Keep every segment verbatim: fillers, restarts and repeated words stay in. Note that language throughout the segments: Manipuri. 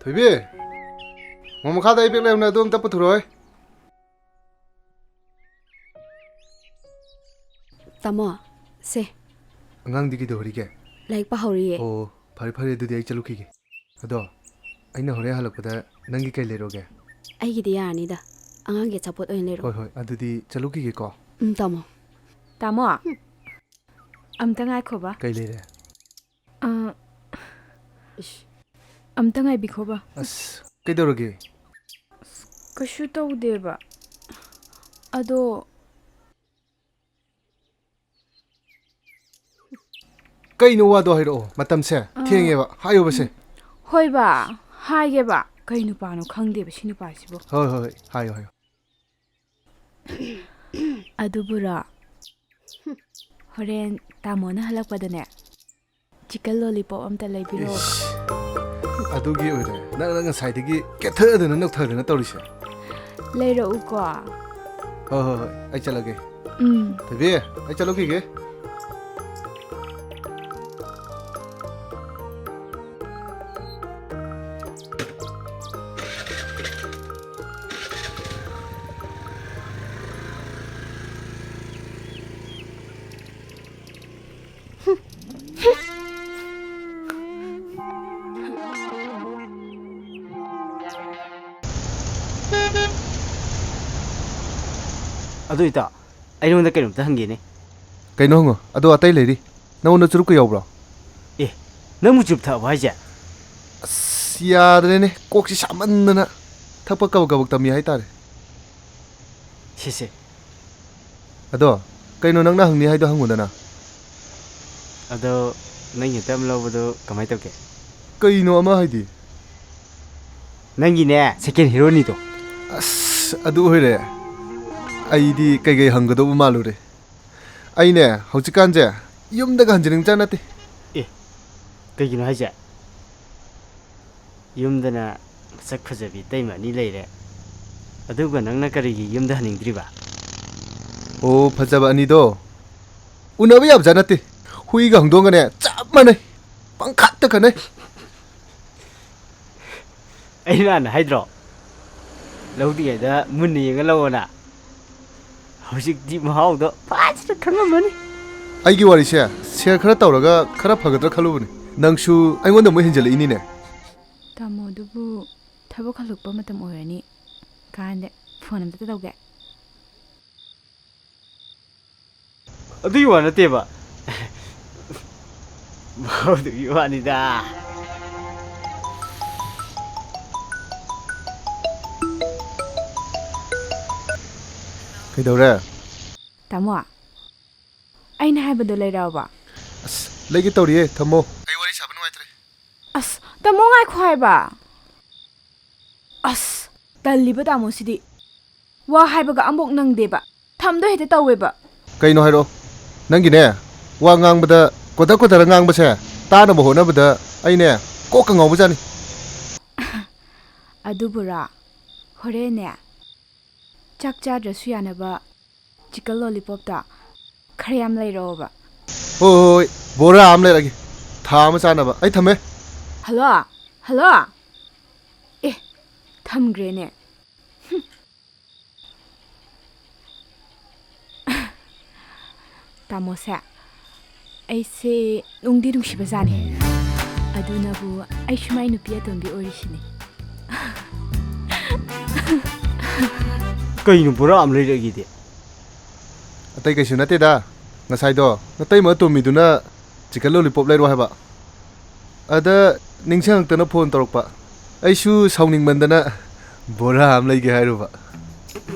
ꯊꯣꯏꯕꯤ, ꯃꯣ ꯃꯈꯥꯗ ꯑꯩ ꯕꯦꯛ ꯂꯩꯔꯝꯅꯦ, ꯑꯗꯨ ꯑꯝꯇ ꯄꯨꯊꯣꯔꯛꯑꯣ꯫ ꯇꯥꯃꯣ, ꯁꯦ꯫ ꯑꯉꯥꯡꯗꯤ ꯀꯩꯗꯧꯔꯤꯒꯦ? ꯂꯥꯏꯔꯤꯛ ꯄꯥꯍꯧꯔꯤꯌꯦ꯫ ꯑꯣ, ꯐꯔꯦ ꯐꯔꯦ, ꯑꯗꯨꯗꯤ ꯑꯩ ꯆꯠꯂꯨꯈꯤꯒꯦ꯫ ꯑꯗꯣ, ꯑꯩꯅ ꯍꯣꯔꯦꯟ ꯍꯜꯂꯛꯄꯗ ꯅꯪꯒꯤ ꯀꯩ ꯂꯩꯔꯛꯑꯣꯒꯦ? ꯑꯩꯒꯤꯗꯤ ꯌꯥꯔꯅꯤꯗ꯫ ꯑꯉꯥꯡꯒꯤ ꯑꯆꯥꯄꯣꯠ ꯑꯣꯏꯅ ꯂꯩꯔꯛꯑꯣ꯫ ꯍꯣꯏ ꯍꯣꯏ, ꯑꯗꯨꯗꯤ ꯆꯠꯂꯨꯈꯤꯒꯦꯀꯣ꯫ ꯎꯝ, ꯇꯥꯃꯣ꯫ ꯇꯥꯃꯣ, ꯑꯝꯇ ꯉꯥꯏꯈꯣꯕ꯫ ꯀꯩ ꯂꯩꯔꯦ? ꯑ, ꯏꯁ, ꯑꯝꯇ ꯉꯥꯏꯕꯤꯈꯣꯕ꯫ ꯑꯁ, ꯀꯩꯗꯧꯔꯒꯦ? ꯑꯁ, ꯀꯩꯁꯨ ꯇꯧꯗꯦꯕ꯫ ꯑꯗꯣ, ꯀꯩꯅꯣ ꯋꯥꯗꯣ ꯍꯥꯏꯔꯛꯑꯣ, ꯃꯇꯝꯁꯦ ꯑ, ꯊꯦꯡꯉꯦꯕ, ꯍꯥꯏꯌꯣꯕꯁꯦ꯫ ꯍꯣꯏꯕ, ꯍꯥꯏꯒꯦꯕ꯫ ꯀꯩ ꯅꯨꯄꯥꯅꯣ ꯈꯪꯗꯦꯕ ꯁꯤ ꯅꯨꯄꯥꯁꯤꯕꯣ꯫ ꯍꯣꯏ, ꯍꯣꯏ, ꯍꯣꯏ, ꯍꯥꯏꯌꯣ, ꯍꯥꯏꯌꯣ꯫ ꯑꯗꯨꯕꯨꯔꯣ, ꯍꯣꯔꯦꯟ ꯇꯥꯃꯣꯅ ꯍꯜꯂꯛꯄꯗꯅꯦ, ꯆꯤꯛꯀꯟ ꯂꯣꯂꯤꯄꯣꯞ ꯑꯝꯇ ꯂꯩꯕꯤꯔꯣ꯫ ꯏꯁ, ꯑꯗꯨꯒꯤ ꯑꯣꯏꯔꯦ ꯅꯪꯅ ꯉꯁꯥꯏꯗꯒꯤ ꯀꯦꯊꯗꯅ ꯅꯣꯛꯊꯗꯅ ꯇꯧꯔꯤꯁꯦ꯫ ꯂꯩꯔꯛꯎꯀꯣ꯫ ꯍꯣꯏ, ꯍꯣꯏ, ꯍꯣꯏ, ꯑꯩ ꯆꯠꯂꯒꯦ꯫ ꯎꯝ꯫ ꯊꯣꯏꯕꯤ, ꯑꯩ ꯆꯠꯂꯨꯈꯤꯒꯦ꯫ ꯑꯗꯨ ꯏꯇꯥꯎ, ꯑꯩ ꯅꯉꯣꯟꯗ ꯀꯩꯅꯣꯝꯇ ꯍꯪꯒꯦꯅꯦ꯫ ꯀꯩꯅꯣ ꯍꯪꯉꯣ, ꯑꯗꯣ ꯑꯇꯩ ꯂꯩꯔꯤ꯫ ꯅꯉꯣꯟꯗ ꯆꯨꯔꯨꯞꯀ ꯌꯥꯎꯕ꯭ꯔꯣ? ꯑꯦ, ꯅꯪꯕꯨ ꯆꯨꯔꯨꯞ ꯊꯛꯑꯕꯣ ꯍꯥꯏꯁꯦ? ꯑꯁ, ꯌꯥꯗ꯭ꯔꯦꯅꯦ, ꯀꯣꯛꯁꯤ ꯁꯥꯃꯟꯗꯅ ꯊꯛꯄ ꯀꯕꯛ ꯀꯕꯛ ꯇꯝꯃꯤ ꯍꯥꯏꯇꯥꯔꯦ꯫ ꯁꯦ, ꯁꯦ꯫ ꯑꯗꯣ, ꯀꯩꯅꯣ ꯅꯪꯅ ꯍꯪꯅꯤ ꯍꯥꯏꯗꯣ ꯍꯪꯉꯨꯗꯅ꯫ ꯑꯗꯣ, ꯅꯪꯒꯤ ꯍꯟꯇꯛ ꯑꯃ ꯂꯧꯕꯗꯣ ꯀꯃꯥꯏ ꯇꯧꯒꯦ? ꯀꯩꯅꯣ ꯑꯃ ꯍꯥꯏꯗꯤ? ꯅꯪꯒꯤꯅꯦ, second heroꯅꯤꯗꯣ꯫ ꯑꯁ, ꯑꯗꯨ ꯑꯣꯏꯔꯦ꯫ ꯑꯩꯗꯤ ꯀꯩꯀꯩ ꯍꯪꯒꯗꯧꯕ ꯃꯥꯜꯂꯨꯔꯦ꯫ ꯑꯩꯅꯦ, ꯍꯧꯖꯤꯛꯀꯥꯟꯁꯦ ꯌꯨꯝꯗꯒ ꯍꯟꯖꯅꯤꯡꯖꯥꯠ ꯅꯠꯇꯦ꯫ ꯑꯦ, ꯀꯩꯒꯤꯅꯣ ꯍꯥꯏꯁꯦ? ꯌꯨꯝꯗꯅ ꯃꯁꯛ ꯐꯖꯕꯤ ꯏꯇꯩꯃ ꯑꯅꯤ ꯂꯩꯔꯦ, ꯑꯗꯨꯒ ꯅꯪꯅ ꯀꯔꯤꯒꯤ ꯌꯨꯝꯗ ꯍꯟꯅꯤꯡꯗ꯭ꯔꯤꯕ? ꯑꯣ, ꯐꯖꯕ ꯑꯅꯤꯗꯣ ꯎꯅꯕ ꯌꯥꯕꯖꯥꯠ ꯅꯠꯇꯦ꯫ ꯍꯨꯏꯒ ꯍꯧꯗꯣꯡꯒꯅꯦ ꯆꯞ ꯃꯥꯟꯅꯩ, ꯄꯪꯈꯠꯇ ꯈꯠꯅꯩ꯫ ꯑꯩꯅ ꯍꯥꯟꯅ ꯍꯥꯏꯗ꯭ꯔꯣ? ꯂꯧꯗ꯭ꯔꯤꯉꯩꯗ ꯃꯨꯟꯅ ꯌꯦꯡꯉ ꯂꯧꯑꯣꯅ꯫ ꯍꯧꯖꯤꯛꯇꯤ ꯃꯍꯥꯎꯗꯣ ꯐꯖꯅ ꯈꯪꯉꯝꯃꯅꯤ꯫ ꯑꯩꯒꯤ ꯋꯥꯔꯤꯁꯦ ꯁꯦꯌꯔ ꯈꯔ ꯇꯧꯔꯒ ꯈꯔ ꯐꯒꯗ꯭ꯔꯥ ꯈꯜꯂꯨꯕꯅꯤ꯫ ꯅꯪꯁꯨ ꯑꯩꯉꯣꯟꯗ ꯑꯃꯨꯛ ꯍꯦꯟꯖꯜꯂꯛꯏꯅꯤꯅꯦ꯫ ꯇꯥꯃꯣꯗꯨꯕꯨ ꯊꯕꯛ ꯍꯜꯂꯛꯄ ꯃꯇꯝ ꯑꯣꯏꯔꯅꯤ꯫ ꯀꯥꯟꯗꯦ, ꯐꯣꯟ ꯑꯝꯇ ꯇꯧꯒꯦ꯫ ꯑꯗꯨꯒꯤ ꯋꯥ ꯅꯠꯇꯦꯕ꯫ ꯃꯍꯥꯎꯗꯨꯒꯤ ꯋꯥꯅꯤꯗ꯫ ꯀꯩꯗꯧꯔꯦ? ꯇꯥꯃꯣ, ꯑꯩꯅ ꯍꯥꯏꯕꯗꯣ ꯂꯩꯔꯛꯑꯕꯣ? ꯑꯁ, ꯂꯩꯒꯦ ꯇꯧꯔꯤꯌꯦ, ꯊꯝꯃꯣ꯫ ꯑꯩ ꯋꯥꯔꯤ ꯁꯥꯕ ꯅꯨꯡꯉꯥꯏꯇ꯭ꯔꯦ꯫ ꯑꯁ, ꯇꯥꯃꯣ ꯉꯥꯏꯈꯣ ꯍꯥꯏꯕ꯫ ꯑꯁ, ꯇꯜꯂꯤꯕ ꯇꯥꯃꯣꯁꯤꯗꯤ꯫ ꯋꯥ ꯍꯥꯏꯕꯒ ꯑꯃꯨꯛ ꯅꯪꯗꯦꯕ꯫ ꯊꯝꯗꯣ ꯍꯦꯛꯇ ꯇꯧꯋꯦꯕ꯫ ꯀꯩꯅꯣ ꯍꯥꯏꯔꯛꯑꯣ꯫ ꯅꯪꯒꯤꯅꯦ, ꯋꯥ ꯉꯥꯡꯕꯗ ꯀꯣꯗ ꯀꯣꯗꯔ ꯉꯥꯡꯕꯁꯦ ꯇꯥꯅꯕ ꯍꯣꯠꯅꯕꯗ ꯑꯩꯅꯦ ꯀꯣꯛꯀ ꯉꯥꯎꯕꯖꯥꯠꯅꯤ꯫ ꯑꯗꯨꯕꯨꯔꯣ, ꯍꯣꯔꯦꯟꯅꯦ, ꯆꯥꯛ ꯆꯥꯗ꯭ꯔꯁꯨ ꯌꯥꯅꯕ ꯆꯤꯀꯟ ꯂꯣꯂꯤꯄꯣꯞꯇꯣ ꯈꯔ ꯌꯥꯝ ꯂꯩꯔꯛꯑꯣꯕ꯫ ꯍꯣꯏ, ꯍꯣꯏ, ꯍꯣꯏ, ꯕꯣꯔꯥ ꯑꯃ ꯂꯩꯔꯛꯑꯒꯦ, ꯊꯥ ꯑꯃ ꯆꯥꯅꯕ꯫ ꯑꯩ ꯊꯝꯃꯦ꯫ ꯍꯜꯂꯣ? ꯍꯜꯂꯣ? ꯑꯦ, ꯊꯝꯒ꯭ꯔꯦꯅꯦ꯫ ꯍꯨꯝ꯫ ꯇꯥꯃꯣꯁꯦ, ꯑꯩꯁꯦ ꯅꯨꯡꯗꯤ ꯅꯨꯡꯁꯤꯕꯖꯥꯠꯅꯤ꯫ ꯑꯗꯨꯅꯕꯨ ꯑꯩꯁꯨ ꯃꯥꯏ ꯅꯨꯄꯤ ꯑꯇꯣꯝꯕꯤ ꯑꯣꯏꯔꯤꯁꯤꯅꯤ꯫ ꯀꯩꯅꯣ ꯕꯣꯔꯥ ꯑꯃ ꯂꯩꯔꯛꯏꯗꯤ? ꯑꯇꯩ ꯀꯩꯁꯨ ꯅꯠꯇꯦꯗ, ꯉꯁꯥꯏꯗꯣ ꯅꯇꯩꯃ ꯑꯇꯣꯝꯕꯤꯗꯨꯅ ꯆꯤꯀꯟ ꯂꯣꯂꯤꯄꯣꯞ ꯂꯩꯔꯛꯑꯣ ꯍꯥꯏꯕ꯫ ꯑꯗ ꯅꯤꯡꯁꯤꯡꯉꯛꯇꯅ ꯐꯣꯟ ꯇꯧꯔꯛꯄ꯫ ꯑꯩꯁꯨ ꯁꯥꯎꯅꯤꯡꯃꯟꯗꯅ ꯕꯣꯔꯥ ꯑꯃ ꯂꯩꯒꯦ ꯍꯥꯏꯔꯨꯕ꯫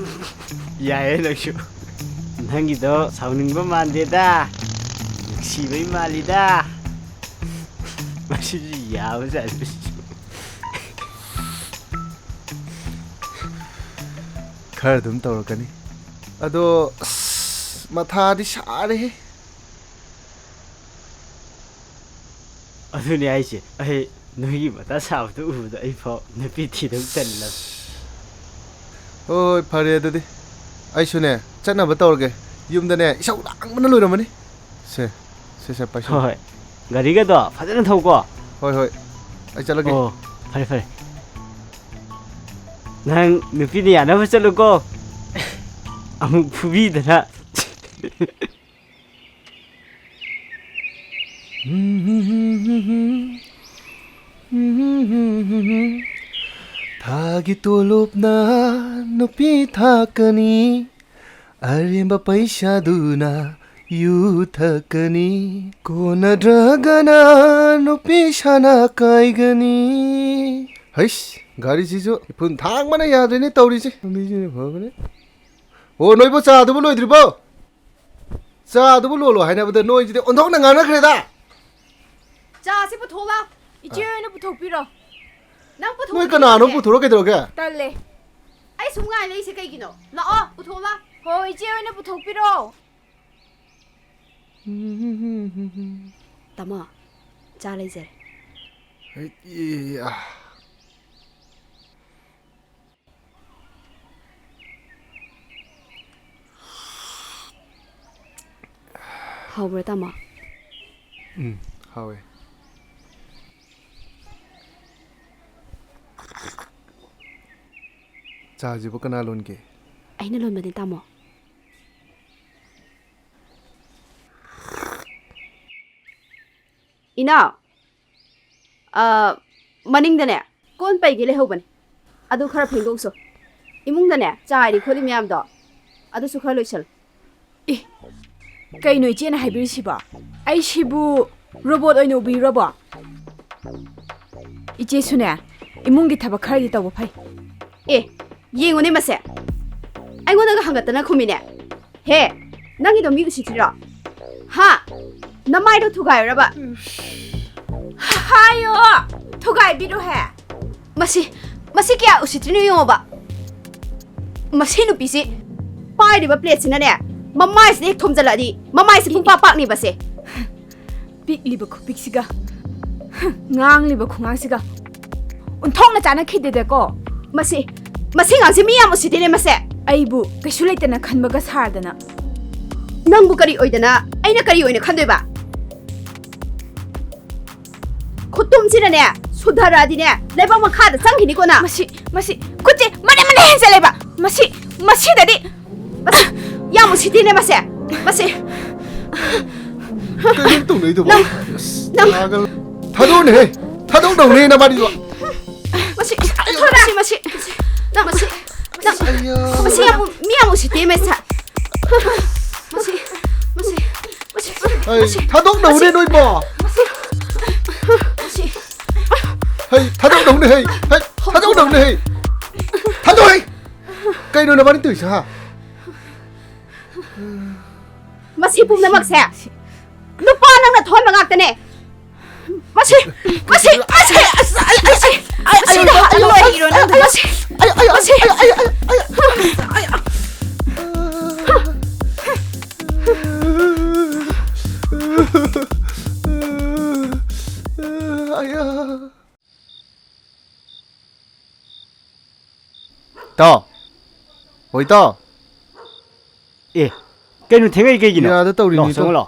ꯌꯥꯏꯌꯦ ꯅꯪꯁꯨ꯫ ꯅꯪꯒꯤꯗꯣ ꯁꯥꯎꯅꯤꯡꯕ ꯃꯥꯟꯗꯦꯗ꯫ ꯅꯨꯡꯁꯤꯕꯩ ꯃꯥꯜꯂꯤꯗ꯫ ꯃꯁꯤꯁꯨ ꯌꯥꯕꯖꯥꯠꯅꯤ꯫ ꯈꯔ ꯑꯗꯨꯝ ꯇꯧꯔꯛꯀꯅꯤ꯫ ꯑꯗꯣ, ꯑꯁ, ꯃꯊꯥꯗꯤ ꯁꯥꯔꯦꯍꯦ꯫ ꯑꯗꯨꯅꯦ ꯍꯥꯏꯁꯦ, ꯑꯩ ꯅꯣꯏꯒꯤ ꯃꯊꯥ ꯁꯥꯕꯗꯣ ꯎꯕꯗ ꯑꯩ ꯐꯥꯎ ꯅꯨꯄꯤ ꯊꯤꯗꯧ ꯇꯜꯂꯕ꯫ ꯍꯣꯏ, ꯍꯣꯏ, ꯐꯔꯦ ꯑꯗꯨꯗꯤ꯫ ꯑꯩꯁꯨꯅꯦ, ꯆꯠꯅꯕ ꯇꯧꯔꯒꯦ꯫ ꯌꯨꯝꯗꯅꯦ, ꯏꯁꯧ ꯂꯥꯡꯕꯅ ꯂꯣꯏꯔꯝꯃꯅꯤ꯫ ꯁꯦ, ꯁꯦ, ꯁꯦ, ꯄꯥꯏꯁꯜꯂꯣ꯫ ꯍꯣꯏ, ꯍꯣꯏ꯫ ꯒꯥꯔꯤꯒꯗꯣ ꯐꯖꯅ ꯊꯧꯀꯣ꯫ ꯍꯣꯏ, ꯍꯣꯏ꯫ ꯑꯩ ꯆꯠꯂꯒꯦ꯫ ꯑꯣ, ꯐꯔꯦ, ꯐꯔꯦ꯫ ꯅꯪ ꯅꯨꯄꯤꯅ ꯌꯥꯅꯕ ꯆꯠꯂꯨꯀꯣ꯫ ꯑꯃꯨꯛ ꯐꯨꯕꯤꯗꯅ꯫ ꯊꯥꯒꯤ ꯇꯣꯂꯣꯞꯅ ꯅꯨꯄꯤ ꯊꯥꯛꯀꯅꯤ, ꯑꯔꯦꯝꯕ ꯄꯩꯁꯥꯗꯨꯅ ꯌꯨ ꯊꯛꯀꯅꯤ, ꯀꯣꯟꯅꯗ꯭ꯔꯒꯅ ꯅꯨꯄꯤ ꯁꯥꯅꯥ ꯀꯥꯏꯒꯅꯤ꯫ ꯍꯩꯁ, ꯒꯥꯔꯤꯁꯤꯁꯨ ꯏꯐꯨꯟ ꯊꯥꯡꯕꯅ ꯌꯥꯗ꯭ꯔꯦꯅꯦ ꯇꯧꯔꯤꯁꯦ꯫ ꯂꯝꯕꯤꯁꯤꯅ ꯐꯕꯅꯦ꯫ ꯑꯣ, ꯅꯣꯏꯕꯨ ꯆꯥꯗꯨꯕꯨ ꯂꯣꯏꯗ꯭ꯔꯤꯕꯣ? ꯆꯥꯗꯨꯕꯨ ꯂꯣꯜꯂꯣ ꯍꯥꯏꯅꯕꯗ ꯅꯣꯏꯁꯤꯗꯤ ꯑꯣꯟꯊꯣꯛꯅ ꯉꯥꯡꯅꯈ꯭ꯔꯦꯗ꯫ ꯆꯥꯁꯤ ꯄꯨꯊꯣꯛꯂꯥ꯫ ꯏꯆꯦ ꯑꯣꯏꯅ ꯄꯨꯊꯣꯛꯄꯤꯔꯣ꯫ ꯅꯪ ꯄꯨꯊꯣꯛꯄꯤꯔꯣ ꯅꯣꯏ ꯀꯅꯥꯅꯣ ꯏꯆꯦ? ꯄꯨꯊꯣꯔꯣ ꯀꯩꯗꯧꯔꯒꯦ? ꯇꯜꯂꯦ꯫ ꯑꯩ ꯁꯨꯝ ꯉꯥꯏ ꯂꯩꯁꯦ ꯀꯩꯒꯤꯅꯣ? ꯂꯥꯛꯑꯣ, ꯄꯨꯊꯣꯛꯂꯥ꯫ ꯍꯣ, ꯏꯆꯦ ꯑꯣꯏꯅ ꯄꯨꯊꯣꯛꯄꯤꯔꯣ꯫ ꯇꯥꯃꯣ, ꯆꯥ ꯂꯩꯖꯔꯦ꯫ ꯍꯩ, ꯏ, ꯑꯥ꯫ ꯍꯥꯎꯕ꯭ꯔꯥ, ꯇꯥꯃꯣ? ꯎꯝ, ꯍꯥꯎꯋꯦ꯫ ꯆꯥꯁꯤꯕꯨ ꯀꯅꯥ ꯂꯣꯟꯒꯦ? ꯑꯩꯅ ꯂꯣꯟꯕꯅꯦ, ꯇꯥꯃꯣ꯫ ꯏꯅꯥꯎ, ꯑ, ꯃꯅꯤꯡꯗꯅꯦ, ꯀꯣꯟ ꯄꯩꯒꯦ ꯂꯩꯍꯧꯕꯅꯦ꯫ ꯑꯗꯨ ꯈꯔ ꯐꯦꯡꯗꯣꯛꯁꯣ꯫ ꯏꯃꯨꯡꯗꯅꯦ, ꯆꯥꯏꯔꯤ ꯈꯣꯠꯂꯤ ꯃꯌꯥꯝꯗꯣ, ꯑꯗꯨꯁꯨ ꯈꯔ ꯂꯣꯏꯁꯜꯂꯨ꯫ ꯑꯦ, ꯀꯩꯅꯣ ꯏꯆꯦꯅ ꯍꯥꯏꯕꯤꯔꯤꯁꯤꯕꯣ? ꯑꯩꯁꯤꯕꯨ ꯔꯣꯕꯣꯠ ꯑꯣꯏꯅ ꯎꯕꯤꯔꯕꯣ? ꯏꯆꯦꯁꯨꯅꯦ, ꯏꯃꯨꯡꯒꯤ ꯊꯕꯛ ꯈꯔꯗꯤ ꯇꯧꯕ ꯐꯩ꯫ ꯑꯦ, ꯌꯦꯡꯉꯨꯅꯦ ꯃꯁꯦ꯫ ꯑꯩꯉꯣꯟꯗꯒ ꯍꯪꯒꯠꯇꯅ ꯈꯨꯝꯃꯤꯅꯦ꯫ ꯍꯦ, ꯅꯪꯒꯤꯗꯣ ꯃꯤ ꯎꯁꯤꯠꯇ꯭ꯔꯤꯔꯣ? ꯍꯥ? ꯅꯃꯥꯏꯗꯣ ꯊꯨꯒꯥꯏꯔꯨꯔꯕ? ꯍꯥꯏꯌꯣ! ꯊꯨꯒꯥꯏꯕꯤꯔꯣꯍꯦ! ꯃꯁꯤ, ꯃꯁꯤ ꯀꯌꯥ ꯎꯁꯤꯠꯇ꯭ꯔꯤꯅꯣ ꯌꯦꯡꯉꯣꯕ꯫ ꯃꯁꯤ ꯅꯨꯄꯤꯁꯤ ꯄꯥꯏꯔꯤꯕ ꯄ꯭ꯂꯦꯠꯁꯤꯅꯅꯦ, ꯃꯃꯥꯏꯁꯤꯗ ꯍꯦꯛ ꯊꯣꯝꯖꯜꯂꯛꯑꯗꯤ ꯃꯃꯥꯏꯁꯤ ꯄꯨꯡꯄꯥꯛ ꯄꯥꯛꯅꯤꯕꯁꯦ꯫ ꯄꯤꯛꯂꯤꯕ ꯈꯨꯄꯤꯛꯁꯤꯒ ꯉꯥꯡꯂꯤꯕ ꯈꯨꯉꯥꯡꯁꯤꯒ ꯑꯣꯟꯊꯣꯛꯅ ꯆꯥꯅꯈꯤꯗꯦꯗꯀꯣ꯫ ꯃꯁꯤ, ꯃꯁꯤ ꯉꯥꯡꯁꯤ ꯃꯤ ꯌꯥꯝ ꯎꯁꯤꯠꯇꯦꯅꯦ ꯃꯁꯦ꯫ ꯑꯩꯕꯨ ꯀꯩꯁꯨ ꯂꯩꯇꯅ ꯈꯟꯕꯒ ꯁꯥꯔꯗꯅ꯫ ꯅꯪꯕꯨ ꯀꯔꯤ ꯑꯣꯏꯗꯅ ꯑꯩꯅ ꯀꯔꯤ ꯑꯣꯏꯅ ꯈꯟꯗꯣꯏꯕ? ꯈꯨꯇꯨꯝꯁꯤꯅꯅꯦ, ꯁꯨꯙꯔꯛꯑꯗꯤꯅꯦ, ꯂꯩꯕꯥꯛ ꯃꯈꯥꯗ ꯆꯪꯈꯤꯅꯤꯀꯣ ꯅꯪ꯫ ꯃꯁꯤ, ꯃꯁꯤ, ꯈꯨꯠꯁꯦ, ꯍꯦꯟꯖꯜꯂꯦꯕ꯫ ꯃꯁꯤ, ꯃꯁꯤꯗꯗꯤ, ꯃꯁꯤ ꯌꯥꯝ ꯎꯁꯤꯠꯇꯦꯅꯦ ꯃꯁꯦ꯫ ꯃꯁꯤ꯫ ꯀꯩꯅꯣ ꯇꯧꯅꯩꯗꯨꯕꯣ? ꯅꯪ, ꯑꯁ, ꯅꯪ꯫ ꯅꯥꯒꯜ-, ꯊꯥꯗꯣꯛꯎꯅꯦꯍꯦ꯫ ꯊꯥꯗꯣꯛꯅꯧꯅꯦ ꯅꯕꯥꯅꯤꯗꯣ꯫ ꯃꯁꯤ, ꯑꯌꯣ꯫ ꯃꯁꯤ, ꯃꯁꯤ, ꯅꯪ, ꯃꯁꯤ, ꯅꯪ, ꯑꯌꯥ꯫ ꯃꯁꯤ ꯌꯥꯝ, ꯃꯤ ꯌꯥꯝ ꯎꯁꯤꯠꯇꯦ ꯃꯁꯦ꯫ ꯃꯁꯤ, ꯃꯁꯤ, ꯃꯁꯤ, ꯍꯩ, ꯃꯁꯤ, ꯊꯥꯗꯣꯛꯅꯧꯅꯦ ꯃꯁꯤ, ꯅꯣꯏꯕꯣ꯫ ꯃꯁꯤ, ꯃꯁꯤ꯫ ꯍꯩ, ꯊꯥꯗꯣꯛꯅꯧꯅꯦ ꯍꯩ꯫ ꯍꯩ, ꯊꯥꯗꯣꯛꯅꯧꯅꯦ ꯍꯩ꯫ ꯊꯥꯗꯣꯛ ꯍꯩ꯫ ꯀꯩꯅꯣ ꯅꯕꯥꯅꯤ ꯇꯧꯔꯤꯁꯦ, ꯍꯥ? ꯃꯁꯤ ꯄꯨꯝꯅꯃꯛꯁꯦ ꯅꯨꯄꯥ ꯅꯪꯅ ꯊꯣꯛꯍꯟꯕ ꯉꯥꯛꯇꯅꯦ꯫ ꯃꯁꯤ, ꯃꯁꯤ, ꯃꯁꯤ, ꯑꯁ, ꯑꯩ, ꯑꯩ, ꯑꯩ, ꯑꯩ, ꯃꯁꯤ ꯑꯩ, ꯑꯩ, ꯅꯍꯥꯟ ꯑꯩ, ꯂꯣꯏꯔꯤꯔꯣ ꯅꯪ? ꯑꯩ, ꯑꯩ, ꯃꯁꯤ, ꯑꯩ, ꯑꯩ, ꯃꯁꯤ꯫ ꯑꯩ, ꯑꯩ, ꯑꯩ, ꯑꯩ, ꯑꯩ, ꯑꯩ, ꯑꯌꯥ꯫ ꯏꯇꯥꯎ꯫ ꯍꯣꯏ, ꯏꯇꯥꯎ꯫ ꯑꯦ, ꯀꯩꯅꯣ ꯊꯦꯡꯉꯛꯏ ꯀꯩꯒꯤꯅꯣ? ꯌꯥꯗ ꯇꯧꯔꯤꯅꯤ, ꯂꯥꯎ, ꯏꯇꯥꯎ꯫ ꯆꯪꯉꯣ ꯂꯥꯎ꯫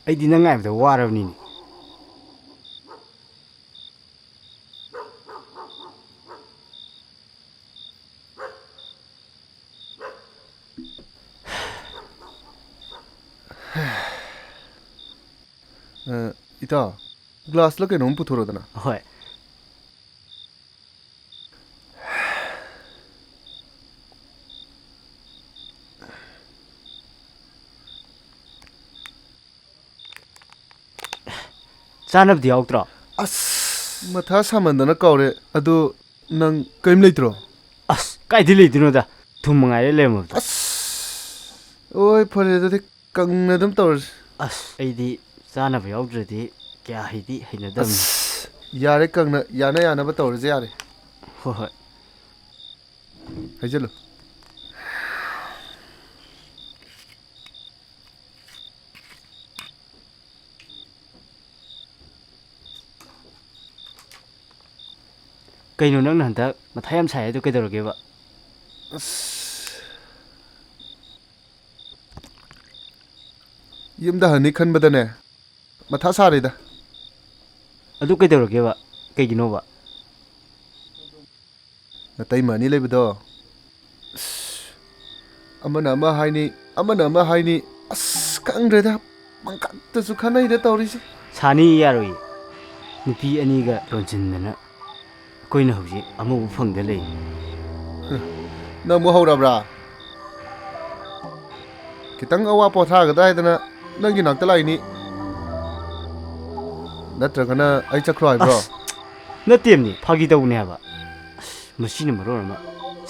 ꯑꯩꯗꯤ ꯅꯪ ꯉꯥꯏꯕꯗ ꯋꯥꯔꯕꯅꯤꯅꯦ꯫ ꯑ, ꯏꯇꯥꯎ, glass ꯂ ꯀꯩꯅꯣꯝ ꯄꯨꯊꯣꯔꯛꯑꯣꯗꯅ꯫ ꯍꯣꯏ꯫ ꯆꯥꯅꯕꯗꯤ ꯌꯥꯎꯗ꯭ꯔꯣ? ꯑꯁ, ꯃꯊꯥ ꯁꯥꯃꯟꯗꯅ ꯀꯥꯎꯔꯦ꯫ ꯑꯗꯨ ꯅꯪ ꯀꯔꯤꯝ ꯂꯩꯇ꯭ꯔꯣ? ꯑꯁ, ꯀꯥꯏꯗꯩ ꯂꯩꯗꯣꯏꯅꯣꯗ? ꯊꯨꯝ ꯃꯉꯥꯏꯔꯦ ꯂꯩꯔꯝꯃꯕꯗꯣ꯫ ꯑꯁ, ꯍꯣꯏ, ꯐꯔꯦ ꯑꯗꯨꯗꯤ꯫ ꯀꯪꯅ ꯑꯗꯨꯝ ꯇꯧꯔꯁꯤ꯫ ꯑꯁ, ꯑꯩꯗꯤ ꯆꯥꯅꯕ ꯌꯥꯎꯗ꯭ꯔꯗꯤ ꯀꯌꯥ ꯍꯩꯗꯤ ꯍꯩꯅꯗꯕꯅꯤ꯫ ꯑꯁ, ꯌꯥꯔꯦ, ꯀꯪꯅ ꯌꯥꯅ ꯌꯥꯅꯕ ꯇꯧꯔꯁꯦ ꯌꯥꯔꯦ꯫ ꯍꯣꯏ, ꯍꯣꯏ꯫ ꯍꯩꯖꯜꯂꯨ꯫ ꯀꯩꯅꯣ ꯅꯪꯅ ꯍꯟꯗꯛ ꯃꯊꯥ ꯌꯥꯝ ꯁꯥꯏ ꯍꯥꯏꯗꯣ ꯀꯩꯗꯧꯔꯒꯦꯕ? ꯑꯁ, ꯌꯨꯝꯗ ꯍꯟꯅꯤ ꯈꯟꯕꯗꯅꯦ, ꯃꯊꯥ ꯁꯥꯔꯤꯗ꯫ ꯑꯗꯨ ꯀꯩꯗꯧꯔꯒꯦꯕ? ꯀꯩꯒꯤꯅꯣꯕ? ꯑꯇꯩꯃ ꯑꯅꯤ ꯂꯩꯕꯗꯣ꯫ ꯑꯁ, ꯑꯃꯅ ꯑꯃ ꯍꯥꯏꯅꯤ, ꯑꯃꯅ ꯑꯃ ꯍꯥꯏꯅꯤ꯫ ꯑꯁ, ꯈꯪꯗ꯭ꯔꯦꯗ, ꯄꯪꯈꯠꯇꯁꯨ ꯈꯟꯅꯩꯗ ꯇꯧꯔꯤꯁꯦ꯫ ꯁꯥꯅꯤ ꯌꯥꯔꯣꯏꯌꯦ꯫ ꯅꯨꯄꯤ ꯑꯅꯤꯒ ꯂꯣꯟꯁꯤꯟꯗꯅ ꯑꯩꯈꯣꯏꯅ ꯍꯧꯖꯤꯛ ꯑꯃꯕꯨ ꯐꯪꯗ ꯂꯩ꯫ ꯅꯪ ꯑꯃꯨꯛ ꯍꯧꯔꯕ꯭ꯔꯥ? ꯈꯤꯇꯪ ꯑꯋꯥ ꯄꯣꯊꯥꯒꯗ꯭ꯔꯥ ꯍꯥꯏꯗꯅ ꯅꯪꯒꯤ ꯅꯥꯛꯇ ꯂꯥꯛꯏꯅꯤ꯫ ꯅꯠꯇ꯭ꯔꯒꯅ ꯑꯩ ꯆꯠꯈ꯭ꯔꯣ ꯍꯥꯏꯕ꯭ꯔꯣ? ꯑꯁ, ꯅꯠꯇꯦꯝꯅꯤ, ꯐꯥꯒꯤ ꯇꯧꯕꯅꯦ ꯍꯥꯏꯕ꯫ ꯑꯁ, ꯃꯁꯤꯅ ꯃꯔꯣꯟ ꯑꯃ꯫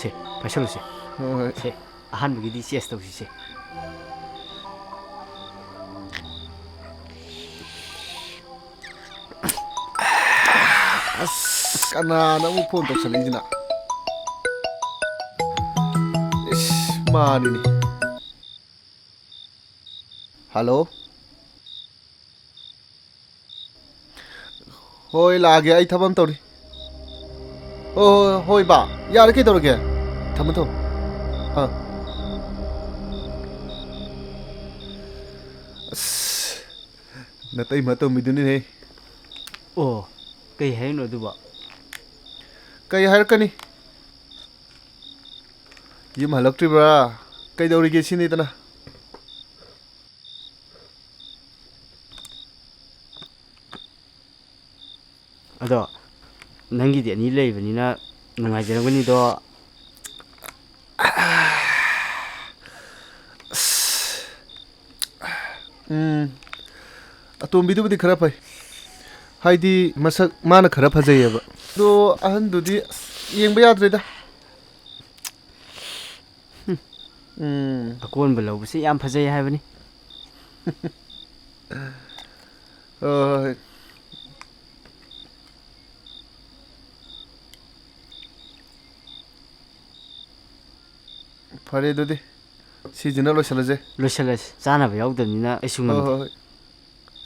ꯁꯦ, ꯄꯥꯏꯁꯜꯂꯨꯁꯦ꯫ ꯍꯣꯏ, ꯍꯣꯏ꯫ ꯁꯦ, ꯑꯍꯥꯟꯕꯒꯤꯗꯤ ꯆꯦꯁ ꯇꯧꯁꯤꯁꯦ꯫ ꯑꯁ, ꯀꯅꯥꯅ ꯑꯃꯨꯛ ꯐꯣꯟ ꯇꯧꯁꯜꯂꯛꯏꯁꯤꯅ? ꯏꯁ, ꯃꯥꯅꯤꯅꯦ꯫ ꯍꯜꯂꯣ꯫ ꯍꯣꯏ, ꯂꯥꯛꯑꯒꯦ, ꯑꯩ ꯊꯕꯛ ꯑꯃ ꯇꯧꯔꯤ꯫ ꯍꯣꯏ, ꯍꯣꯏ, ꯍꯣꯏ, ꯕꯥ꯫ ꯌꯥꯔꯦ, ꯀꯩꯗꯧꯔꯒꯦ? ꯊꯝꯃꯣ, ꯊꯝꯃꯣ꯫ ꯑꯥ꯫ ꯑꯁ, ꯅꯇꯩꯃ ꯑꯇꯣꯝꯕꯤꯗꯨꯅꯤꯅꯦ꯫ ꯑꯣ, ꯀꯩ ꯍꯥꯏꯔꯤꯅꯣ ꯑꯗꯨꯕꯣ? ꯀꯩ ꯍꯥꯏꯔꯛꯀꯅꯤ? ꯌꯨꯝ ꯍꯜꯂꯛꯇ꯭ꯔꯤꯕ꯭ꯔꯥ? ꯀꯩꯗꯧꯔꯤꯒꯦ ꯁꯤꯅꯤꯗꯅ꯫ ꯑꯗꯣ, ꯅꯪꯒꯤꯗꯤ ꯑꯅꯤ ꯂꯩꯕꯅꯤꯅ ꯅꯨꯡꯉꯥꯏꯖꯔꯝꯒꯅꯤꯗꯣ꯫ ꯎꯝ, ꯑꯇꯣꯝꯕꯤꯗꯨꯕꯨꯗꯤ ꯈꯔ ꯐꯩ꯫ ꯍꯥꯏꯗꯤ, ꯃꯁꯛ ꯃꯥꯅ ꯈꯔ ꯐꯖꯩꯌꯦꯕ꯫ ꯑꯗꯣ ꯑꯍꯟꯗꯨꯗꯤ, ꯑꯁ, ꯌꯦꯡꯕ ꯌꯥꯗ꯭ꯔꯦꯗ꯫ ꯎꯝ꯫ ꯑꯀꯣꯟꯕ ꯂꯧꯕꯁꯦ ꯌꯥꯝ ꯐꯖꯩ ꯍꯥꯏꯕꯅꯤ꯫ ꯍꯣꯏ, ꯍꯣꯏ, ꯍꯣꯏ꯫ ꯐꯔꯦ ꯑꯗꯨꯗꯤ, ꯁꯤꯁꯤꯅ ꯂꯣꯏꯁꯤꯜꯂꯁꯦ꯫ ꯂꯣꯏꯁꯤꯜꯂꯁꯤ꯫ ꯆꯥꯅꯕ ꯌꯥꯎꯗꯕꯅꯤꯅ ꯑꯩꯁꯨ ꯍꯣꯏ, ꯉꯝꯗꯦ꯫ ꯍꯣꯏ, ꯍꯣꯏ꯫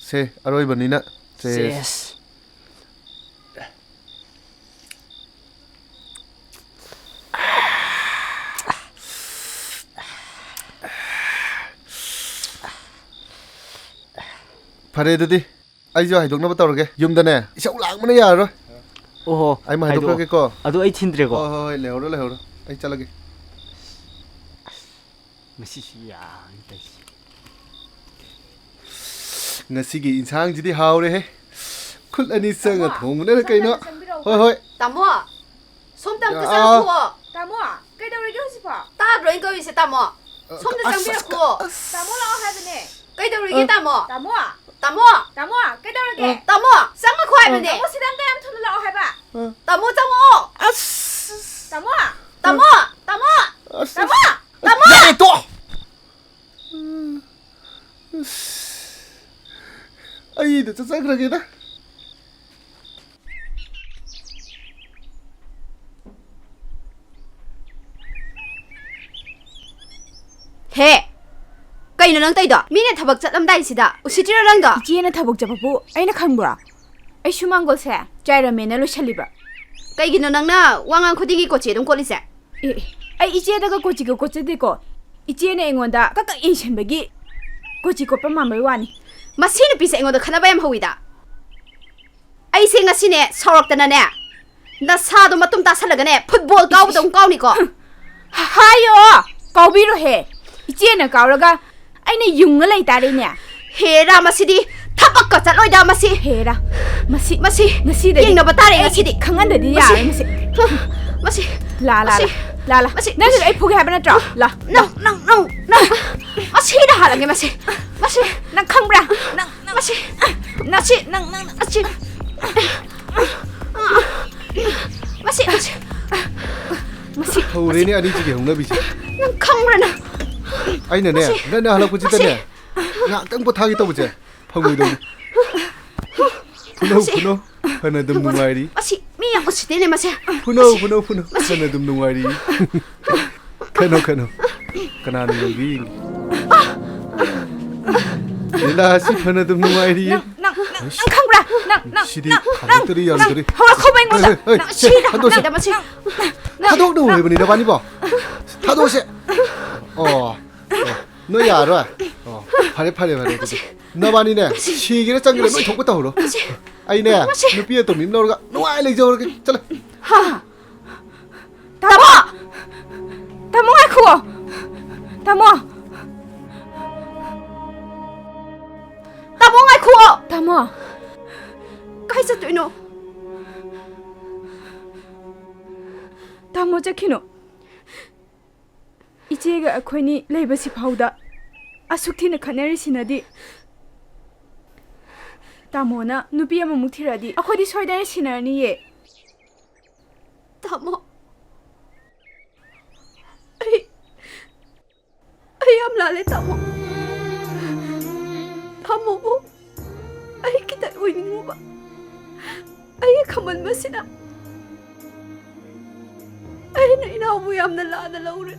ꯁꯦ, ꯑꯔꯣꯏꯕꯅꯤꯅ꯫ ꯁꯦ꯫ ꯆꯦꯁ꯫ ꯐꯔꯦ ꯑꯗꯨꯗꯤ, ꯑꯩꯁꯨ ꯍꯥꯏꯗꯣꯛꯅꯕ ꯇꯧꯔꯒꯦ꯫ ꯌꯨꯝꯗꯅꯦ, ꯏꯁꯧ ꯂꯥꯡꯕꯅ ꯌꯥꯔꯔꯣꯏ꯫ ꯑꯣꯍꯣ, ꯑꯩ ꯑꯃ ꯍꯥꯏꯗꯣꯛꯑꯣ꯫ ꯍꯥꯏꯗꯣꯛꯈ꯭ꯔꯒꯦꯀꯣ꯫ ꯑꯗꯣ ꯑꯩ ꯊꯤꯟꯗ꯭ꯔꯦꯀꯣ꯫ ꯍꯣꯏ, ꯍꯣꯏ, ꯍꯣꯏ, ꯂꯩꯍꯧꯔꯣ, ꯂꯩꯍꯧꯔꯣ꯫ ꯑꯩ ꯆꯠꯂꯒꯦ꯫ ꯃꯁꯤꯁꯨ ꯌꯥꯅꯤ ꯇꯧꯔꯤꯁꯦ꯫ ꯉꯁꯤꯒꯤ ꯏꯟꯁꯥꯡꯁꯤꯗꯤ ꯍꯥꯎꯔꯦꯍꯦ꯫ ꯈꯨꯠ ꯑꯅꯤ ꯆꯪꯉ ꯇꯥꯃꯣ, ꯊꯣꯡꯕꯅꯔ ꯁꯣꯝꯗ ꯀꯩꯅꯣ? ꯆꯪꯕꯤꯔꯛꯑꯣ꯫ ꯍꯣꯏ, ꯍꯣꯏ꯫ ꯇꯥꯃꯣ, ꯁꯣꯝꯗ ꯑꯝꯇ ꯑꯥ꯫ ꯆꯪꯉꯛꯈꯨꯑꯣ꯫ ꯇꯥꯃꯣ, ꯀꯩꯗꯧꯔꯤꯒꯦ ꯍꯧꯖꯤꯛꯐꯥꯎ? ꯇꯥꯗ꯭ꯔꯣ ꯑꯩꯅ ꯀꯧꯔꯤꯁꯦ, ꯇꯥꯃꯣ? ꯑ, ꯁꯣꯝꯗ ꯑꯁ, ꯆꯪꯕꯤꯔꯛꯈꯨꯑꯣ꯫ ꯑꯁ꯫ ꯇꯥꯃꯣ ꯂꯥꯛꯑꯣ ꯍꯥꯏꯕꯅꯦ꯫ ꯀꯩꯗꯧꯔꯤꯒꯦ, ꯑ꯫ ꯇꯥꯃꯣ? ꯇꯥꯃꯣ! ꯇꯥꯃꯣ! ꯀꯩꯗꯧꯔꯒꯦ? ꯑ꯫ ꯇꯥꯃꯣ, ꯆꯪꯉꯛꯈꯣ ꯍꯥꯏꯕꯅꯦ꯫ ꯇꯥꯃꯣ, ꯁꯤꯗ ꯑꯝꯇ ꯌꯥꯝ ꯊꯨꯅ ꯂꯥꯛꯑꯣ ꯍꯥꯏꯕ꯫ ꯑ꯫ ꯇꯥꯃꯣ, ꯆꯪꯉꯛꯑꯣ꯫ ꯑꯁ! ꯇꯥꯃꯣ! ꯇꯥꯃꯣ! ꯇꯥꯃꯣ! ꯑꯁ, ꯇꯥꯃꯣ! ꯑꯁ꯫ ꯇꯥꯃꯣ! ꯌꯥꯔꯦ, ꯇꯣꯛꯑꯣ! ꯑꯁ, ꯑꯩꯗ ꯆꯠꯆꯈ꯭ꯔꯒꯦꯗ꯫ ꯍꯦ! ꯀꯩꯅꯣ ꯅꯪ ꯇꯧꯏꯗꯣ? ꯃꯤꯅ ꯊꯕꯛ ꯆꯠꯂꯝꯗꯥꯏꯁꯤꯗ ꯎꯁꯤꯠꯇ꯭ꯔꯤꯔꯣ ꯅꯪꯗꯣ? ꯏꯆꯦꯅ ꯊꯕꯛ ꯆꯠꯄꯕꯨ ꯑꯩꯅ ꯈꯪꯕ꯭ꯔꯣ? ꯑꯩ ꯁꯨꯃꯥꯡꯒꯣꯜꯁꯦ ꯆꯥꯏꯔꯝꯃꯦꯅ ꯂꯣꯏꯁꯜꯂꯤꯕ꯫ ꯀꯩꯒꯤꯅꯣ ꯅꯪꯅ ꯋꯥ ꯉꯥꯡ ꯈꯨꯗꯤꯡꯒꯤ ꯀꯣꯆꯤ ꯑꯗꯨꯝ ꯀꯣꯠꯂꯤꯁꯦ? ꯑꯦ, ꯑꯦ, ꯑꯩ ꯏꯆꯦꯗꯒ ꯀꯣꯆꯤꯒ ꯀꯣꯠꯆꯗꯦꯀꯣ꯫ ꯏꯆꯦꯅ ꯑꯩꯉꯣꯟꯗ ꯀꯛ ꯀꯛ ꯌꯦꯡꯁꯤꯟꯕꯒꯤ ꯀꯣꯆꯤ ꯀꯣꯠꯄ ꯃꯥꯟꯕꯩ ꯋꯥꯅꯤ꯫ ꯃꯁꯤ ꯅꯨꯄꯤꯁꯦ ꯑꯩꯉꯣꯟꯗ ꯈꯠꯅꯕ ꯌꯥꯝ ꯍꯧꯋꯤꯗ꯫ ꯑꯩꯁꯦ ꯉꯁꯤꯅꯦ ꯁꯥꯎꯔꯛꯇꯅꯅꯦ, ꯅꯁꯥꯗꯣ ꯃꯇꯨꯝ ꯇꯥꯁꯜꯂꯒꯅꯦ ꯐꯨꯠꯕꯣꯜ ꯀꯥꯎꯕꯗꯧ ꯀꯥꯎꯅꯤꯀꯣ꯫ ꯍ-, ꯍꯥꯏꯌꯣ! ꯀꯥꯎꯕꯤꯔꯣꯍꯦ꯫ ꯏꯆꯦꯅ ꯀꯥꯎꯔꯒ ꯑꯩꯅ ꯌꯨꯡꯉ ꯂꯩꯇꯥꯔꯦꯅꯦ꯫ ꯍꯦꯔꯥ, ꯃꯁꯤꯗꯤ ꯊꯕꯛꯀ ꯆꯠꯂꯣꯏꯗ ꯃꯁꯤ꯫ ꯍꯦꯔꯥ, ꯃꯁꯤ, ꯃꯁꯤ ꯉꯁꯤꯗꯒꯤ ꯌꯦꯡꯅꯕ ꯇꯥꯔꯦ ꯑꯩ ꯉꯁꯤꯗꯤ꯫ ꯈꯪꯍꯟꯗꯗꯤ ꯃꯁꯤ, ꯌꯥꯔꯣꯏ ꯃꯁꯤ꯫ ꯃꯁꯤ, ꯂꯥ, ꯂꯥ, ꯃꯁꯤ, ꯂꯥ, ꯂꯥ, ꯂꯥ꯫ ꯃꯁꯤ, ꯅꯪꯁꯨ ꯃꯁꯤ꯫ ꯑꯩ ꯐꯨꯒꯦ ꯍꯥꯏꯕ ꯅꯠꯇ꯭ꯔꯣ? ꯂꯥ, ꯂꯥ꯫ ꯅꯪ, ꯅꯪ, ꯅꯪ, ꯅꯪ꯫ ꯃꯁꯤꯗ ꯍꯥꯜꯂꯒꯦ ꯃꯁꯤ꯫ ꯃꯁꯤ꯫ ꯅꯪ ꯈꯪꯕ꯭ꯔꯥ? ꯅꯪ, ꯅꯪ꯫ ꯃꯁꯤ꯫ ꯅꯪ, ꯃꯁꯤ꯫ ꯅꯪ, ꯅꯪ, ꯅꯪ꯫ ꯃꯁꯤ꯫ ꯃꯁꯤ, ꯃꯁꯤ꯫ ꯃꯁꯤ꯫ ꯍꯧꯔꯦꯅꯦ ꯑꯅꯤꯁꯤꯒꯤ ꯍꯧꯅꯕꯤꯁꯦ꯫ ꯅꯪ ꯈꯪꯕ꯭ꯔꯥ ꯅꯪ? ꯑꯩꯅꯅꯦ, ꯃꯁꯤ꯫ ꯅꯪꯅ ꯍꯜꯂꯛꯄꯁꯤꯗꯅꯦ, ꯃꯁꯤ꯫ ꯉꯥꯏꯍꯥꯛꯇꯪ ꯄꯣꯊꯥꯒꯦ ꯇꯧꯕꯁꯦ ꯐꯪꯉꯣꯏꯗꯧꯅꯤ꯫ ꯐꯨꯅꯧ, ꯃꯁꯤ꯫ ꯐꯨꯅꯧ꯫ ꯐꯅ ꯑꯗꯨꯝ ꯅꯨꯡꯉꯥꯏꯔꯤ꯫ ꯃꯁꯤ ꯃꯤ ꯌꯥꯝ ꯎꯁꯤꯠꯇꯦꯅꯦ ꯃꯁꯦ꯫ ꯐꯨꯅꯧ, ꯃꯁꯤ꯫ ꯐꯨꯅꯧ, ꯐꯨꯅꯧ꯫ ꯃꯁꯤ꯫ ꯐꯅ ꯑꯗꯨꯝ ꯅꯨꯡꯉꯥꯏꯔꯤ꯫ ꯈꯅꯣ, ꯈꯅꯣ꯫ ꯀꯅꯥꯅ ꯌꯦꯡꯒꯦ ꯌꯦꯡꯒꯦ꯫ ꯂꯤꯂꯥ ꯑꯁꯤ ꯐꯅ ꯑꯗꯨꯝ ꯅꯨꯡꯉꯥꯏꯔꯤꯌꯦ꯫ ꯅꯪ, ꯅꯪ, ꯅꯪ, ꯅꯪ ꯈꯪꯕ꯭ꯔꯥ? ꯅꯪ, ꯅꯪ, ꯁꯤꯗꯤ ꯅꯪ, ꯈꯥꯡꯉꯛꯇ꯭ꯔꯤ ꯅꯪ, ꯌꯥꯔꯝꯗ꯭ꯔꯤ꯫ ꯍꯧꯔꯛꯈꯣꯕ ꯑꯩꯉꯣꯟꯗ꯫ ꯍꯦ, ꯍꯦ, ꯍꯦ, ꯅꯪ ꯁꯦ, ꯁꯤꯗ ꯊꯥꯗꯣꯛꯁꯦ꯫ ꯍꯥꯞꯅꯗ ꯃꯁꯤ꯫ ꯅꯪ, ꯊꯥꯗꯣꯛꯅꯧ ꯅꯪ꯫ ꯍꯥꯏꯕꯅꯤ ꯅꯕꯥꯅꯤꯕꯣ꯫ ꯊꯥꯗꯣꯛꯑꯁꯦ꯫ ꯑꯣ, ꯑꯣ, ꯅꯣꯏ ꯌꯥꯔꯔꯣꯏ? ꯑꯣ, ꯐꯔꯦ, ꯐꯔꯦ, ꯐꯔꯦ ꯑꯗꯨꯗꯤ꯫ ꯅꯕꯥꯅꯤꯅꯦ, ꯁꯤꯒꯦꯔꯥ ꯆꯪꯒꯦꯔꯥ ꯅꯣꯏ ꯊꯣꯛꯄ ꯇꯧꯔꯣ꯫ ꯃꯁꯤ꯫ ꯑꯩꯅꯦ, ꯃꯁꯤ ꯅꯨꯄꯤ ꯑꯇꯣꯝꯕꯤ ꯑꯃ ꯂꯧꯔꯒ ꯅꯨꯡꯉꯥꯏ ꯂꯩꯖꯍꯧꯔꯒꯦ꯫ ꯆꯠꯂꯣ꯫ ꯍꯥ? ꯇꯥꯃꯣ! ꯇꯥꯃꯣ, ꯉꯥꯏꯈꯨꯑꯣ! ꯇꯥꯃꯣ! ꯇꯥꯃꯣ, ꯉꯥꯏꯈꯨꯑꯣ! ꯇꯥꯃꯣ! ꯀꯥꯏ ꯆꯠꯇꯣꯏꯅꯣ? ꯇꯥꯃꯣ, ꯆꯠꯈꯤꯅꯨ꯫ ꯏꯆꯦꯒ ꯑꯩꯈꯣꯏꯅꯤ ꯂꯩꯕꯁꯤ ꯐꯥꯎꯗ ꯑꯁꯨꯛ ꯊꯤꯅ ꯈꯠꯅꯔꯤꯁꯤꯅꯗꯤ꯫ ꯇꯥꯃꯣꯅ ꯅꯨꯄꯤ ꯑꯃꯃꯨꯛ ꯊꯤꯔꯛꯑꯗꯤ ꯑꯩꯈꯣꯏꯗꯤ ꯁꯣꯏꯗꯅ ꯁꯤꯟꯅꯔꯅꯤꯌꯦ꯫ ꯇꯥꯃꯣ, ꯑꯩ, ꯑꯩ ꯌꯥꯝ ꯂꯥꯜꯂꯦ, ꯇꯥꯃꯣ꯫ ꯇꯥꯃꯣꯕꯨ ꯑꯩ ꯈꯤꯇꯪ ꯑꯣꯏꯅꯤꯡꯉꯨꯕ꯫ ꯑꯩꯒꯤ ꯈꯝꯕꯟꯕꯁꯤꯅ ꯑꯩꯅ ꯏꯅꯥꯎꯕꯨ ꯌꯥꯝꯅ ꯂꯥꯟꯅ ꯂꯧꯔꯦ꯫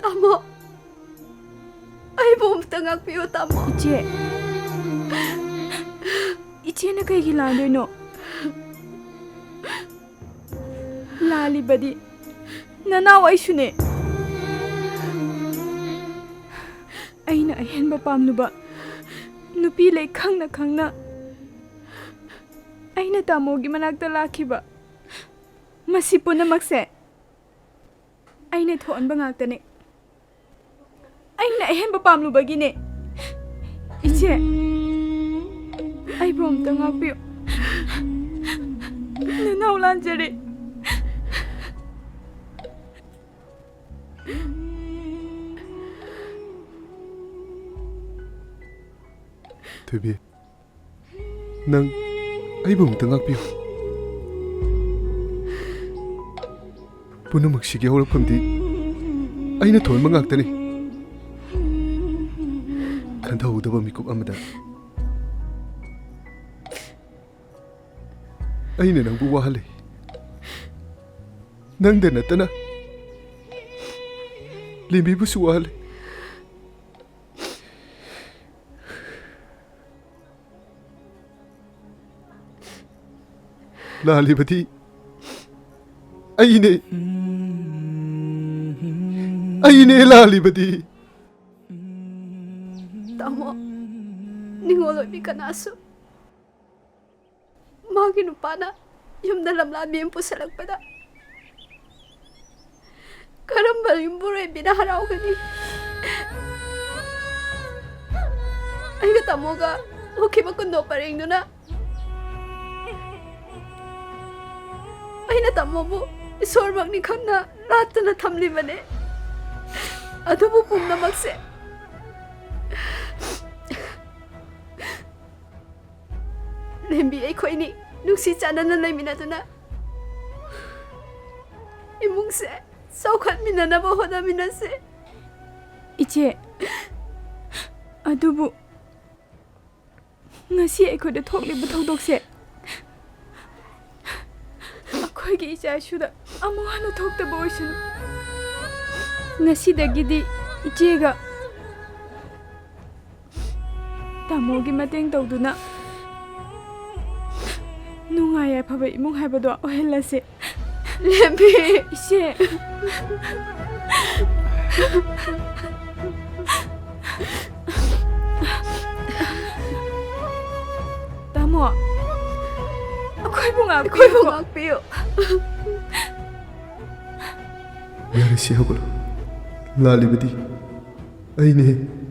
ꯇꯥꯃꯣ, ꯑꯩꯕꯨ ꯑꯝꯇ ꯉꯥꯛꯄꯤꯌꯨ, ꯇꯥꯃꯣ꯫ ꯏꯆꯦ, ꯏꯆꯦꯅ ꯀꯩꯒꯤ ꯂꯥꯟꯗꯣꯏꯅꯣ? ꯂꯥꯜꯂꯤꯕꯗꯤ ꯅꯅꯥꯎ ꯑꯩꯁꯨꯅꯦ꯫ ꯑꯩꯅ ꯑꯍꯦꯟꯕ ꯄꯥꯝꯂꯨꯕ ꯅꯨꯄꯤ ꯂꯩ ꯈꯪꯅ ꯈꯪꯅ ꯑꯩꯅ ꯇꯥꯃꯣꯒꯤ ꯃꯅꯥꯛꯇ ꯂꯥꯛꯈꯤꯕ꯫ ꯃꯁꯤ ꯄꯨꯝꯅꯃꯛꯁꯦ ꯑꯩꯅ ꯊꯣꯛꯍꯟꯕ ꯉꯥꯛꯇꯅꯦ꯫ ꯑꯩꯅ ꯑꯍꯦꯟꯕ ꯄꯥꯝꯂꯨꯕꯒꯤꯅꯦ꯫ ꯏꯆꯦ, ꯑꯩꯕꯨ ꯑꯝꯇ ꯉꯥꯛꯄꯤꯌꯨ꯫ ꯅꯅꯥꯎ ꯂꯥꯟꯖꯔꯦ꯫ ꯊꯣꯏꯕꯤ, ꯅꯪ ꯑꯩꯕꯨ ꯑꯃꯨꯛꯇ ꯉꯥꯛꯄꯤꯌꯨ꯫ ꯄꯨꯝꯅꯃꯛꯁꯤꯒꯤ ꯍꯧꯔꯛꯐꯝꯗꯤ ꯑꯩꯅ ꯊꯣꯟꯕ ꯉꯥꯛꯇꯅꯤ꯫ ꯈꯟꯊꯍꯧꯗꯕ ꯃꯤꯀꯨꯞ ꯑꯃꯗ ꯑꯩꯅ ꯅꯪꯕꯨ ꯋꯥꯍꯜꯂꯤ꯫ ꯅꯪꯗ ꯅꯠꯇꯅ ꯂꯦꯝꯕꯤꯕꯨꯁꯨ ꯋꯥꯍꯜꯂꯤ꯫ ꯂꯥꯜꯂꯤꯕꯗꯤ ꯑꯩꯅꯦ꯫ ꯑꯩꯅꯦ ꯂꯥꯜꯂꯤꯕꯗꯤ꯫ ꯇꯥꯃꯣ, ꯅꯤꯡꯉꯣꯜ ꯑꯣꯏꯕꯤ ꯀꯅꯥꯁꯨ ꯃꯥꯒꯤ ꯅꯨꯄꯥꯅ ꯌꯨꯝꯗ ꯂꯝꯂꯥꯟꯕꯤ ꯑꯃ ꯄꯨꯁꯜꯂꯛꯄꯗ ꯀꯔꯝꯕ ꯌꯨꯝꯕꯨꯔꯦꯝꯕꯤꯅ ꯍꯔꯥꯎꯒꯅꯤ? ꯑꯩꯒ ꯇꯥꯃꯣꯒ ꯍꯧꯈꯤꯕ ꯀꯨꯟꯗꯣ ꯄꯔꯦꯡꯗꯨꯅ ꯑꯩꯅ ꯇꯥꯃꯣꯕꯨ ꯏꯁꯣꯔꯃꯛꯅꯤ ꯈꯪꯅ ꯂꯥꯠꯇꯨꯅ ꯊꯝꯂꯤꯕꯅꯦ꯫ ꯑꯗꯨꯕꯨ ꯄꯨꯝꯅꯃꯛꯁꯦ ꯂꯦꯝꯕꯤ ꯑꯩꯈꯣꯏꯅꯤ ꯅꯨꯡꯁꯤ ꯆꯥꯟꯅꯅ ꯂꯩꯃꯤꯟꯅꯗꯨꯅ ꯏꯃꯨꯡꯁꯦ ꯆꯥꯎꯈꯠꯃꯤꯟꯅꯅꯕ ꯍꯣꯠꯅꯃꯤꯟꯅꯁꯦ꯫ ꯏꯆꯦ, ꯑꯗꯨꯕꯨ ꯉꯁꯤ ꯑꯩꯈꯣꯏꯗ ꯊꯣꯛꯂꯤꯕ ꯊꯧꯗꯣꯛꯁꯦ ꯑꯩꯈꯣꯏꯒꯤ ꯏꯆꯥ ꯏꯁꯨꯗ ꯑꯃꯨꯛ ꯍꯟꯅ ꯊꯣꯛꯇꯕ ꯑꯣꯏꯁꯅꯨ꯫ ꯉꯁꯤꯗꯒꯤꯗꯤ ꯏꯆꯦꯒ ꯇꯥꯃꯣꯒꯤ ꯃꯇꯦꯡ ꯇꯧꯗꯨꯅ ꯅꯨꯡꯉꯥꯏ ꯌꯥꯏꯐꯕ ꯏꯃꯨꯡ ꯍꯥꯏꯕꯗꯣ ꯑꯣꯏꯍꯜꯂꯁꯦ꯫ ꯂꯦꯝꯕꯤ꯫ ꯏꯆꯦ꯫ ꯇꯥꯃꯣ, ꯑꯩꯈꯣꯏꯕꯨ ꯉꯥꯛꯄꯤꯌꯨꯀꯣ꯫ ꯑꯩꯈꯣꯏꯕꯨ ꯉꯥꯛꯄꯤꯌꯨ꯫ ꯌꯥꯔꯦ, ꯁꯤ ꯍꯧꯒꯠꯂꯣ꯫ ꯂꯥꯜꯂꯤꯕꯗꯤ ꯑꯩꯅꯦ꯫